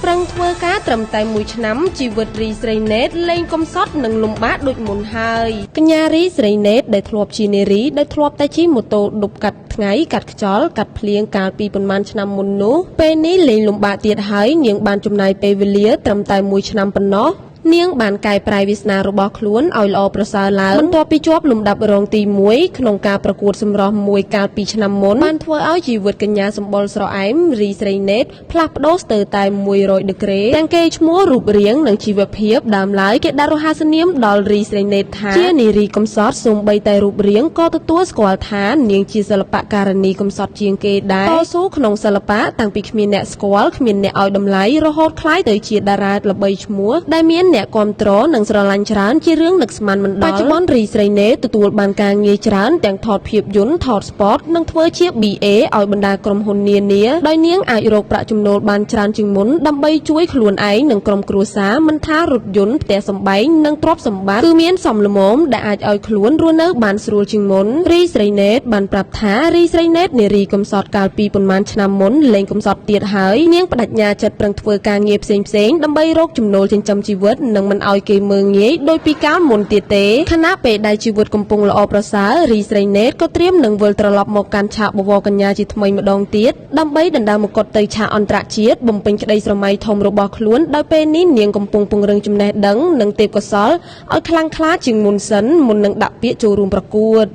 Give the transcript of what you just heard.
ប្រឹងធ្វើការត្រឹមតែមួយឆ្នាំជីវិតរីស្រីណេតលែងកំសត់និងលំបាកដូចមុនហើយកញ្ញារីស្រីណេតដែលធ្លាប់ជានារីដែលធ្លាប់តែជិះម៉ូតូឌុបកាត់ថ្ងៃកាត់ខ្យល់កាត់ភ្លៀងកាលពីប៉ុន្មានឆ្នាំមុននោះពេលនេះលែងលំបាកទៀតហើយនាងបានចំណាយពេលវេលាត្រឹមតែមួយឆ្នាំប៉ុណ្ណោះនាងបានកែប្រែវាសនារបស់ខ្លួនឲ្យល្អប្រសើរឡើងបន្ទាប់ពីជាប់លំដាប់រងទី1ក្នុងការប្រកួតសម្រស់មួយកាលពីឆ្នាំមុនបានធ្វើឲ្យជីវិតកញ្ញាសម្បុរស្រអែមរីស្រីណេតផ្លាស់ប្ដូរស្ទើរតែ100ដឺក្រេទាំងគេឈ្មោះរូបរាងនិងជីវភាពដើមឡើយគេដាក់រហស្សនាមដល់រីស្រីណេតថាជានារីកំសត់សូម្បីតែរូបរាងក៏ទទួលស្គាល់ថានាងជាសិល្បការិនីកំសត់ជាងគេដែរតស៊ូក្នុងសិល្បៈតាំងពីគ្មានអ្នកស្គាល់គ្មានអ្នកឲ្យតម្លៃរហូតក្លាយទៅជាតារាល្បីឈ្មោះដែលមានអ្នកគាំទ្រនិងស្រឡាញ់ច្រើនជារឿងនឹកស្មានមិនដល់បច្ចុប្បន្នរីស្រីណេតទទួលបានការងារច្រើនទាំងថតភាពយន្តថតស្ពតនិងធ្វើជា BA ឲ្យបណ្ដាក្រុមហ៊ុននានាដោយនាងអាចរកប្រាក់ចំណូលបានច្រើនជាងមុនដើម្បីជួយខ្លួនឯងនិងក្រុមគ្រួសារមិនថារថយន្តផ្ទះសម្បែងនិងទ្រព្យសម្បត្តិគឺមានសមល្មមដែលអាចឲ្យខ្លួនរស់នៅបានស្រួលជាងមុនរីស្រីណេតបានប្រាប់ថារីស្រីណេតនារីកំសត់កាលពីប៉ុន្មានឆ្នាំមុនលែងកំសត់ទៀតហើយនាងបដិញ្ញាចិត្តប្រឹងធ្វើការងារផ្សេងៗដើម្បីរកចំណូលចិញ្ចឹមជីវិតនិងមិនឲ្យគេមើលងាយដោយពីកាលមុនទៀតទេខណៈពេលដែលជីវិតកំពុងល្អប្រសើររីស្រីណេតក៏ត្រៀមនឹងវិលត្រឡប់មកកាន់ឆាកបវរកញ្ញាជាថ្មីម្ដងទៀតដើម្បីដណ្ដើមមកុដទៅឆាកអន្តរជាតិបំពេញក្តីស្រមៃធំរបស់ខ្លួនដោយពេលនេះនាងកំពុងពង្រឹងចំណេះដឹងនិងទេពកោសល្យឲ្យខ្លាំងក្លាជាងមុនសិនមុននឹងដាក់ពាក្យចូលរួមប្រកួត។